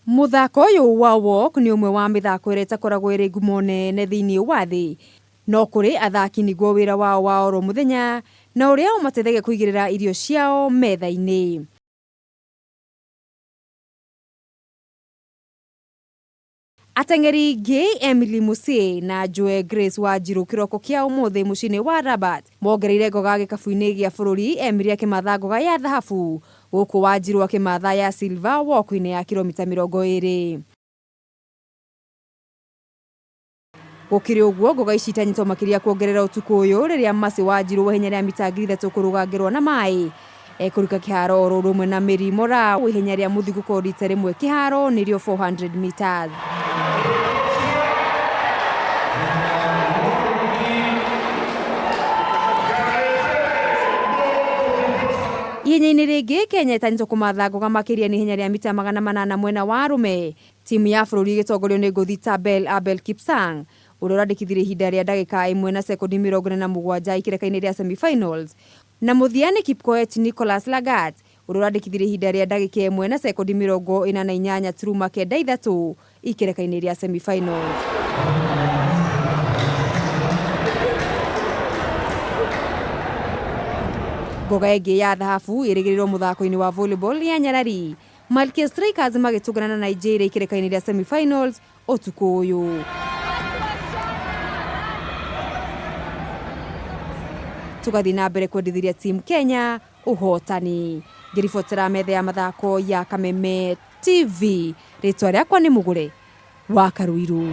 Mũthako ũyũ wa walk nĩ ũmwe wa mĩthako ĩrĩa ĩtakoragwo ĩrĩ ngumo nene thĩinĩ wa thĩ, no kũrĩ athaki nĩguo wĩra wao wa oro mũthenya na ũrĩa ũmateithagia kũigĩrĩra irio ciao metha-inĩ. Ateng'eri ngĩ Emily Musie na Joe Grace Wanjiru kĩroko kĩa ũmũthĩ mũciĩ-inĩ wa Rabat mongereire ngoga gĩkabu-inĩ gĩa bũrũri, Emily akĩmatha ngoga ya thahabu gũkũ Wanjiru akĩmatha ya silver walk-inĩ ya kiromita 20. Gũkĩrĩ ũguo, ngoga ici itanyĩtwo makĩria kuongerera ũtukũ ũyũ rĩrĩa Mercy Wanjiru wa ihenya rĩa mita 3000 kũrũga ngerwa na maĩ ekũrika kĩharo oro ũndũ ũmwe na Mary Moraa wa ihenya rĩa mũthigũko rita rĩmwe kĩharo nĩrĩo 400 meters. Ihenya-inĩ rĩngĩ, Kenya ĩtanyĩtwo kũmatha ngoga makĩria nĩ ihenya rĩa mita 800 mwena wa arũme. Timu ya bũrũri ĩgĩtongorio nĩ ngũthi Tabel Abel Kipsang ũrĩa ũrandĩkithirie ihinda rĩa ndagĩka ĩmwe na sekondi 47 ikereka-inĩ rĩa semi-finals na mũthia nĩ Kipkoech Nicholas Lagat ũrĩa ũrandĩkithirie ihinda rĩa ndagĩka ĩmwe na sekondi 48 turuma kenda ithatũ ikereka-inĩ rĩa semi-finals. Ngoga ĩngĩ ya thahabu ĩrĩgĩrĩrwo mũthako-inĩ wa volleyball ya nyarari Malkia Strikers magĩtũngana na Nigeria ikereka-inĩ rĩa semi-finals ũtukũ ũyũ. Tũgathiĩ na mbere kwendithĩria team Kenya ũhotani. Ngĩribotera metha ya mathako ya Kameme TV, rĩtwa rĩakwa nĩ Mũgũre wa Karuiru.